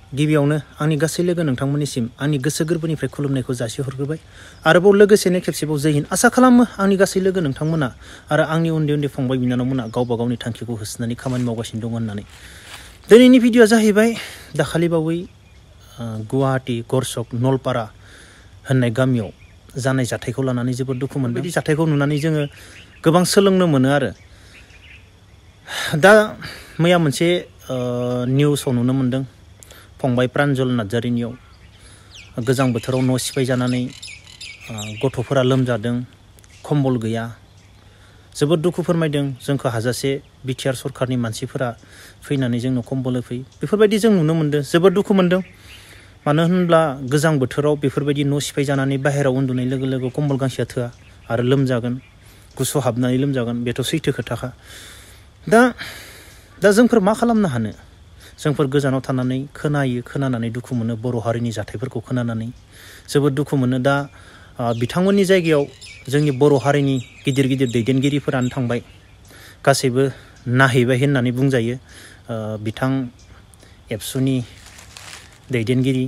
गिबियावनो आंनि गासै लोगो नोंथांमोननिसिम आंनि गोसो गोरबोनिफ्राय खुलुमनायखौ जासिहरग्रोबाय आरोबाव लोगोसेनो खेबसेबाव जै हिन्द आसा खालामो आंनि गासै लोगो नोंथांमोना आरो आंनि उन्दै उन्दै फंबाय बिनानावमोना गावबा गावनि थांखिखौ होसोनानै खामानि मावगासिनो दं होननानै दिनैनि भिडिअआ जाहैबाय दाखालि बावै गुवाहाटी गरसक नलपारा होननाय गामियाव जानाय जाथायखौ लानानै जोबोद दुखु मोनदों। बे जाथायखौ नुनानै जोङो गोबां सोलोंनो मोनो आरो दा मैया मोनसे निउसाव नुनो मोनदों फंबाय प्रान्जल नार्जारिनियाव गोजां बोथोराव न' सिफाय जानानै गथ'फोरा लोमजादों खम्बल गैया जोबोद दुखु फोरमायदों जोंखौ हाजासे बिटिआर सरकारनि मानसिफोरा फैनानै जोंनो खम्बल होफैयो बेफोरबायदि जों नुनो मोनदों जोबोद दुखु मोनदों मानो होनब्ला गोजां बोथोराव बेफोरबायदि न' सिफाय जानानै बाहेरायाव उन्दुनाय लोगो लोगो खम्बल गांसेया थोआ आरो लोमजागोन गुसु हाबनानै लोमजागोन बेथ' सैथो खोथाखा दा जोंफोर मा खालामनो हानो जोंफोर गोजानाव थानानै खोनानानै दुखु मोनो बर' हारिनि जाथायफोरखौ खोनानानै जोबोद दुखु मोनो दा बिथांमोननि जायगायाव जोंनि बर' हारिनि गिदिर गिदिर दैदेनगिरिफोरानो थांबाय गासैबो नायहैबाय होननानै बुंजायो बिथां एबसुनि दैदेनगिरि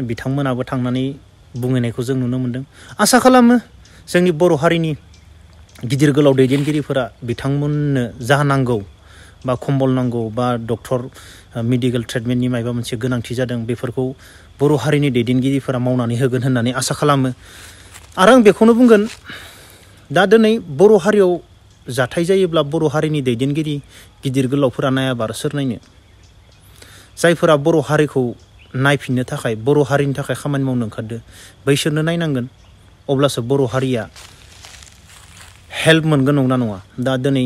बिथांमोनाबो थांनानै बुंहैनायखौ जों नुनो मोनदों आसा खालामो जोंनि बर' हारिनि गिदिर गोलाव दैदेनगिरिफोरा बिथांमोननो जा नांगौ बा खम्बल नांगौ बा डक्टर मेडिकेल ट्रिटमेन्टनि माबा मोनसे गोनांथि जादों बेफोरखौ बर' हारिनि दैदेनगिरिफोरा मावनानै होगोन होननानै आसा खालामो आरो आं बेखौनो बुंगोन दा दिनै बर' हारियाव जाथाय जायोब्ला बर' हारिनि दैदेनगिरि गिदिर गोलावफोरा नायाबा सोर नायनो जायफोरा बर' हारिखौ नायफिननो थाखाय बर' हारिनि थाखाय खामानि मावनो ओंखारदों बैसोरनो नायनांगोन अब्लासो बर' हारिया हेल्प मोनगोन नंना नङा दा दिनै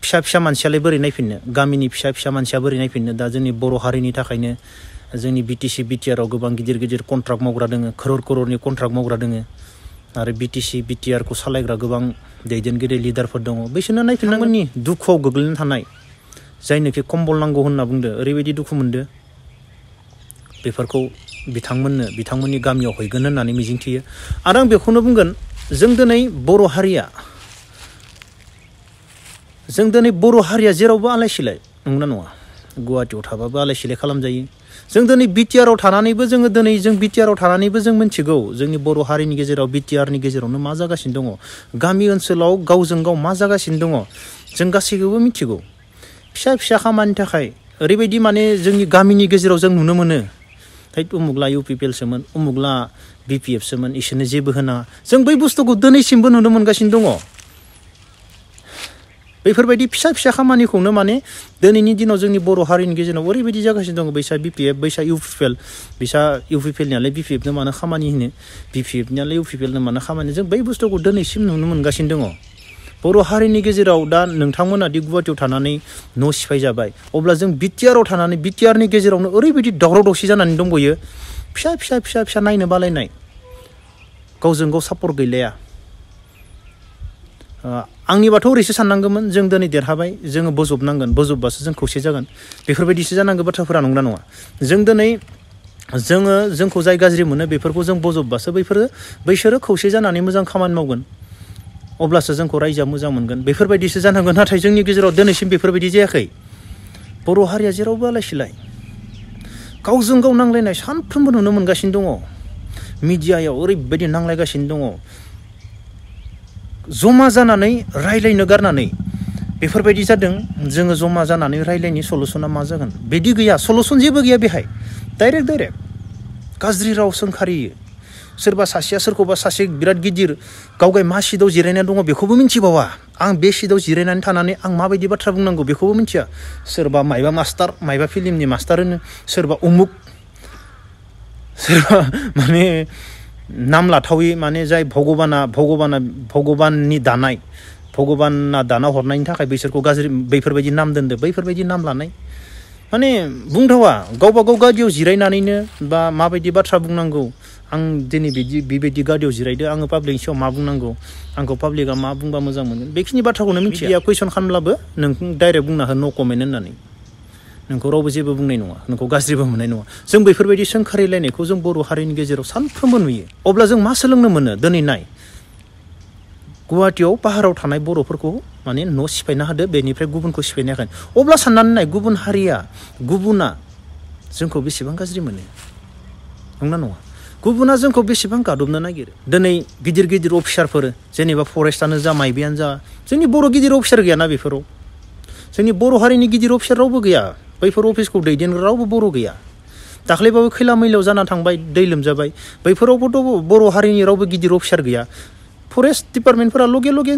फिसा मानसियालाय बोरै नायफिननो गामिनि फिसा मानसिया बोरै नायफिननो दा जोंनि बर' हारिनि थाखायनो जोंनि बिटिसि बिटिआराव गोबां गिदिर कन्ट्राक्ट मावग्रा दोङो खर'रनि कन्ट्राक्ट मावग्रा दोङो आरो बिटिसि बिटिआरखौ सालायग्रा गोबां दैदेनगिरि लिडारफोर दङ बैसोरनो नायफिननांगोननि दुखुआव गोग्लैना थानाय जायनोखि कम्बल नांगौ होनना बुंदो ओरैबायदि दुखु मोनदो बेफोरखौ बिथांमोननि गामियाव हैगोन होननानै मिजिंथियो आरो आं बेखौनो बुंगोन जों दिनै बर' हारिया जेरावबो आलाय सिलाय नंगौना नङा गुवाहाटीयाव थाबाबो आलाय सिलाय खालामजायो जों दिनै बिटिआराव थानानैबो जों मिथिगौ जोंनि बर' हारिनि गेजेराव बिटिआरनि गेजेरावनो मा जागासिनो दङ गामि ओनसोलाव गावजों गाव मा जागासिनो दङ जों गासैखौबो मिथिगौ फिसा खामानिनि थाखाय ओरैबायदि माने जोंनि गामिनि गेजेराव जों नुनो मोनो उमुगला इउपिपिएलसोमोन उमुगला बिपिएफसोमोन इसोरनो जेबो होनाङा जों बै बुस्थुखौ दिनैसिमबो नुनो मोनगासिनो दङ बेफोरबायदि फिसा खामानिखौनो माने दिनैनि दिनाव जोंनि बर' हारिनि गेजेराव ओरैबायदि जागासिनो दङ बैसा बिपिएफ बैसा इउपिपिएल बिसा इउपिपिएलनियालाय बिपिएफनो मानो खामानि होनो बिपिएफनियालाय इउपिपिएलनो मानो खामानि जों बै बुस्थुखौ दिनैसिम नुनो मोनगासिनो दङ बर' हारिनि गेजेराव दा नोंथांमोना दि गुवाहाटीयाव थानानै न' सिफाय जाबाय अब्ला जों बिटिआराव थानानै बिटिआरनि गेजेरावनो ओरैबायदि दावराव दावसि जानानै दंबयो फिसा नायनो बालायनाय गावजों गाव सापर्ट गैलाया आंनिबाथ' ओरैसो साननांगौमोन जों दिनै देरहाबाय जोङो बोजबनांगोन बोजबबासो जों खौसे जागोन बेफोरबायदिसो जानांगौ बाथ्राफोरा नंगौना नङा जों दिनै जोंखौ जाय गाज्रि मोनो बेफोरखौ जों बोजबबासो बैसोरो खौसे जानानै मोजां खामानि मावगोन अब्लासो जोंखौ रायजोआ मोजां मोनगोन बेफोरबायदिसो जानांगोन नाथाय जोंनि गेजेराव दिनैसिम बेफोरबायदि जायाखै बर' हारिया जेरावबो आलाय सिलाय गावजों गाव नांलायनाय सानफ्रोमबो नुनो मोनगासिनो दङ मिडियायाव ओरैबायदि नांलायगासिनो दङ जमा जानानै रायलायनो गारनानै बेफोरबायदि जादों जोङो जमा जानानै रायलायनि सलुसना मा जागोन बिदि गैया सलुसन जेबो गैया बेहाय डाइरेक्ट गाज्रि राव सोंखारियो सोरबा सासेया सोरखौबा सासे बिराद गिदिर गावगाय मा सिटआव जिरायनानै दङ बेखौबो मिथिबावा आं बे सिटआव जिरायनानै थानानै आं माबायदि बाथ्रा बुंनांगौ बेखौबो मिथिया सोरबा मायबा मास्टार मायबा फिल्मनि मास्टार होनो सोरबा उमुक सोरबा माने नाम लाथावै माने जाय भगबाननि दानाय भगबाना दाना हरनायनि थाखाय बिसोरखौ गाज्रि बैफोरबायदि नाम दोनदो बैफोरबायदि नाम लानाय माने बुंथावा गावबा गाव गादियाव जिरायनानैनो बा माबायदि बाथ्रा बुंनांगौ आं दिनै बेबायदि गादियाव जिरायदो आङो पाब्लिकनि सायाव मा बुंनांगौ आंखौ पाब्लिकआ मा बुंबा मोजां मोनगोन बेखिनि बाथ्राखौनो मिथिया कुइसन खालामब्लाबो नों डाइरेक्ट बुंना हो नो कमेन्ट होननानै नोंखौ रावबो जेबो बुंनाय नङा नोंखौ गाज्रिबो मोननाय नङा जों बेफोरबायदि सोंखारिलायनायखौ जों बर' हारिनि गेजेराव सानफ्रोमबो नुयो अब्ला जों मा सोलोंनो मोनो दिनै नाय गुवाहाटीयाव पाहाराव थानाय बर'फोरखौ माने न' सिफायना होदो बेनिफ्राय गुबुनखौ सिफायनो हायाखै अब्ला साननानै नाय गुबुन हारिया गुबुना जोंखौ बेसेबां गाज्रि मोनो नंना नङा गुबुना जोंखौ बेसेबां गादबनो नागिरो दिनै गिदिर गिदिर अफिसारफोर जेनेबा फरेस्टआनो जा माइबियानो जा जोंनि बर' गिदिर अफिसार गैयाना बेफोराव जोंनि बर' हारिनि गिदिर अफिसार रावबो गैया बैफोर अफिसखौ दैदेनग्रा रावबो बर' गैया दाख्लैबाबो खैला मैलायाव जाना थांबाय दै लोमजाबाय बैफोरावबोथ' बर' हारिनि रावबो गिदिर अफिसार गैया फरेस्ट डिपार्टमेन्टफोरा लगे लगे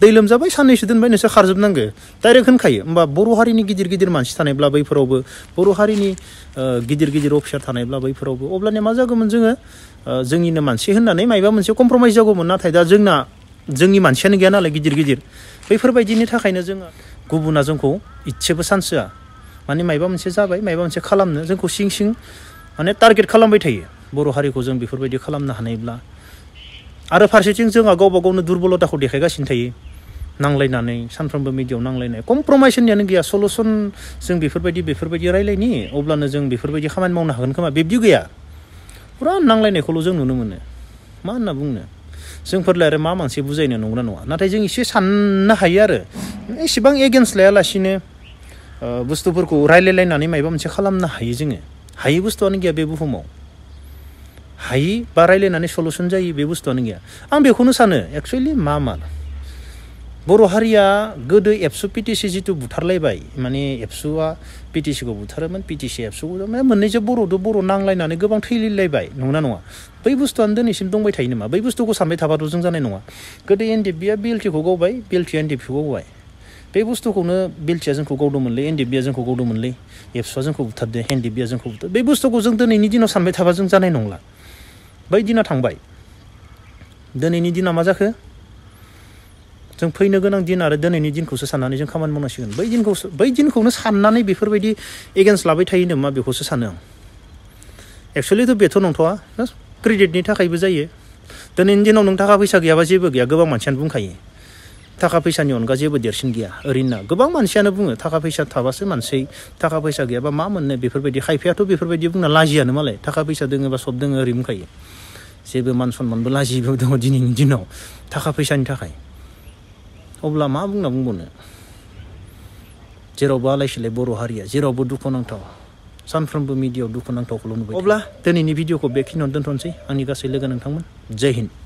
दै लोमजाबाय साननैसो दोनबाय नोंसोर खारजोबनांगो डाइरेक्ट होनखायो होमबा बर' हारिनि गिदिर गिदिर मानसि थानायब्ला बैफोरावबो बर' हारिनि गिदिर गिदिर अफिसार थानायब्ला बैफोरावबो अब्लानिया मा जागौमोन जोङो जोंनिनो मानसि होननानै मायबा मोनसे कमप्रमाइस जागौमोन नाथाय दा जोंनि मानसियानो गैया नालाय गिदिर गिदिर बैफोरबायदिनि थाखायनो जोङो गुबुना जोंखौ इसेबो सान्स होआ माने मायबा मोनसे जाबाय मायबा मोनसे खालामनो जोंखौ सिं सिं माने टारगेट खालामबाय थायो बर' हारिखौ जों बेफोरबायदि खालामनो हानायब्ला आरो फारसेथिं जोंहा गावबा गावनो दुरबलताखौ देखायगासिनो थायो नांलायनानै सानफ्रोमबो मिडियायाव नांलायनाय कमप्रमाइस होननायानो गैया सलुसन जों बेफोरबायदि रायलायनि अब्लानो जों बेफोरबायदि खामानि मावनो हागोन खोमा बिब्दि गैया पुरा नांलायनायखौल' जों नुनो मोनो मा होनना बुंनो जोंफोरलाय आरो मा मानसि बुजायनो नंगौना नङा नाथाय जों एसे साननो हायो आरो एसेबां एगेन्स्ट लायालासिनो बुस्थुफोरखौ रायलायलायनानै मायबा मोनसे खालामनो हायो जोङो हायै बुस्थुआनो गैया बे बुहुमाव हायि बा रायलायनानै सलुसन जायो बे बुस्थुआनो गैया आं बेखौनो सानो एक्सुवेलि मा बर' हारिया गोदो एबसु पिटिसि जिथु बुथारलायबाय माने एबसुआ पिटिसिखौ बुथारोमोन पिटिसि एबसुखौ माने मोननैजों बर' नांलायनानै गोबां थैलायबाय नंगौना नङा बै बुस्थुआनो दिनैसिम दंबाय थायो नामा बै बुस्थुखौ सानबाय थाबाथ' जों जानाय नङा गोदो एनडिएफबिआ बिएलटिखौ गावबाय बिएलटिआ एनडिएफबिखौ गावबाय बे बुस्थुखौनो बिएलटिआ जोंखौ गावदोंमोनलै एनडिएफबिआ जोंखौ गावदोंमोनलै एबसुआ जोंखौ बुथारदो एनडिएफबिआ जोंखौ बुथारदो बे बुस्थुखौ जों दिनैनि दिनाव सानबाय थाबा जों जानाय नंला बै दिना थांबाय दिनैनि दिना मा जाखो जों फैनो गोनां दिन आरो दिनैनि दिनखौसो साननानै जों खामानि मावनांसिगोन बै दिनखौनो साननानै बेफोरबायदि एगेन्स्ट लाबाय थायो नामा बेखौसो सानो आं एक्सुवेलिथ' बेथ' नंथ'आ क्रेडिटनि थाखायबो जायो दिनैनि दिनाव नों थाखा फैसा गैयाबा जेबो गैया गोबां मानसियानो बुंखायो थाखा फैसानि अनगा जेबो देरसिन गैया ओरैनो गोबां मानसियानो बुङो थाखा फैसा थाबासो मानसि थाखा फैसा गैयाबा मा मोननो बेफोरबायदि खायफायाथ' बेफोरबायदि बुंना लाजियानो मालाय थाखा फैसा दोङोबा सब दोङो ओरै बुंखायो जेबो मान सनमानबो लाजिबो दङ दिनैनि दिनाव थाखा फैसानि थाखाय अब्ला मा बुंना बुंबावनो जेरावबो आलाय सिलाय बर' हारिया जेरावबो दुखुनांथाव सानफ्रोमबो मिडियायाव दुखुनांथावखौल' नुबाय अब्ला दिनैनि भिडिअखौ बेखिनियावनो दोनथ'नोसै आंनि गासै लोगो नोंथांमोन जय हिन्द